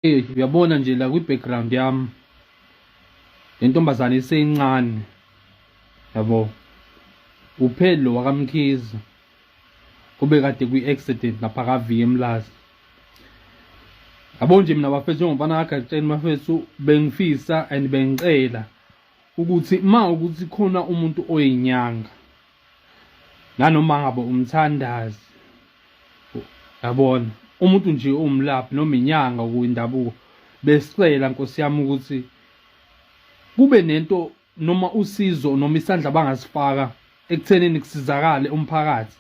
Uyabona nje la kwi-background yami le ntombazane iseyincane yabo upheli lo wakaMkhize obekade kwi-accident lapha ka-V eMlazi. Yabo nje mina bafethu njengomfana kaGatsheni bafethu bengifisa and bengicela ukuthi ma ukuthi khona umuntu oyinyanga nanoma ngabe umthandazi yabona umuntu nje uwumlaphi noma inyanga kuyindabuko besicela nkosi yami ukuthi kube nento noma usizo noma isandla bangasifaka ekuthenini kusizakale umphakathi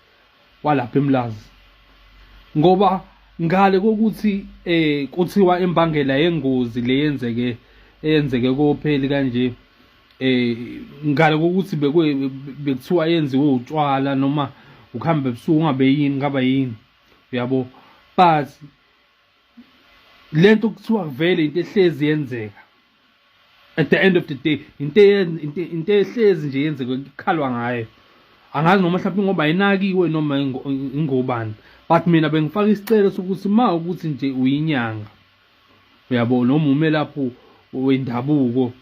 walapha eMlazi ngoba ngale kokuthi eh kuthiwa imbangela yengozi le yenzeke eyenzeke kopheli kanje eh ngale kokuthi bekwe bekuthiwa yenziwe utshwala noma ukuhamba ebusuku ungabe yini ngaba yini uyabo but lento kuthiwa vele into ehlezi yenzeka at the end of the day into into ehlezi nje yenzeka kukhalwa ngayo angazi noma mhlawumbe ngoba ayinakiwe noma ingobani but mina bengifaka isicelo sokuthi ma ukuthi nje uyinyanga uyabo noma umelaphi wendabuko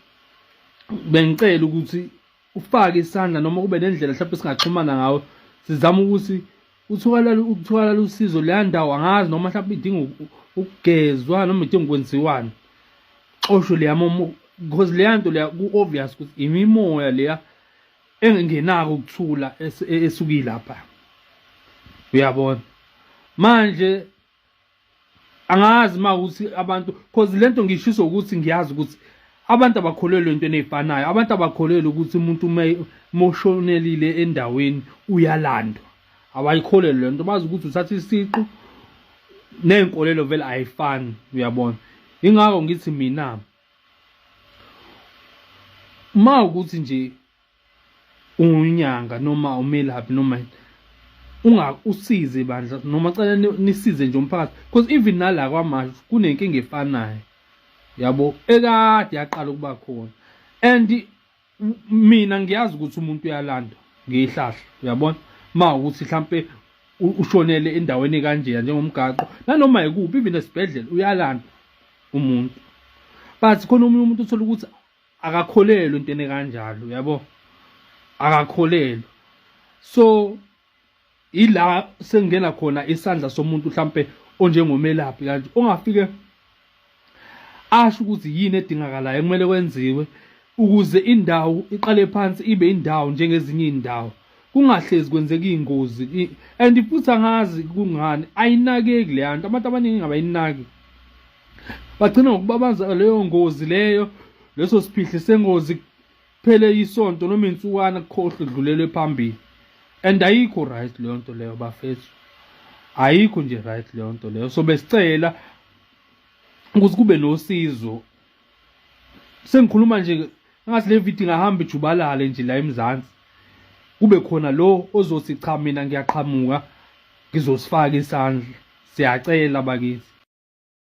bengicela ukuthi ufake isandla noma kube nendlela mhlawumbe singaxhumana ngawo sizama ukuthi utholakala ukutholakala usizo leya ndawo angazi noma mhlawumbe idinga ukugezwa noma idinga ukwenziwani xoshwe leya momo because leya nto leya ku-obvious ukuthi imimoya leya engenako ukuthula esukilapha uyabona manje angazi ma ukuthi abantu cause lento ngishiso ukuthi ngiyazi ukuthi abantu abakholelwa entweni ey'fanayo abantu abakholelwa ukuthi umuntu moshonelile endaweni uyalandwa abayikholelwa le nto bazi ukuthi uthatha isiqu ney'nkolelo vele ayifani uyabona ingakho ngithi mina ma ukuthi nje unyanga noma umelaphi noma unga usize bandla noma cela nisize nje umphakathi because even nala kwamashu kunenkinga efanayo yabo ekade yaqala ukuba khona and mina ngiyazi ukuthi umuntu uyalandwa ngehlahla uyabona ma ukuthi mhlampe ushonele endaweni kanjeya njengomgaqo nanoma yikuphi even esibhedlela uyalandwa umuntu but khona omunye umuntu uthola ukuthi akakholelwa entweni ekanjalo uyabo akakholelwa so ila sengena khona isandla somuntu mhlampe onjengomelaphi kanje ongafike asho ukuthi yini edingakalayo kumele kwenziwe ukuze indawo iqale phansi ibe indawo njengezinye izindawo kungahlezi kwenzeka iy'ngozi and futhi angazi kungani ayinakeki leya nto abantu abaningi ngabayinaki bagcina ngokubabaza leyo ngozi leyo leso siphihli sengozi kuphele isonto noma insukwana kukhohlwe kudlulelwe phambili and ayikho right leyo nto leyo bafethu ayikho nje right leyo nto leyo so besicela ukuthi kube nosizo sengikhuluma nje ngathi le video ingahamba ijubalale nje la eMzansi kube khona lo ozothi cha mina ngiyaqhamuka ngizosifaka isandla siyacela bakithi.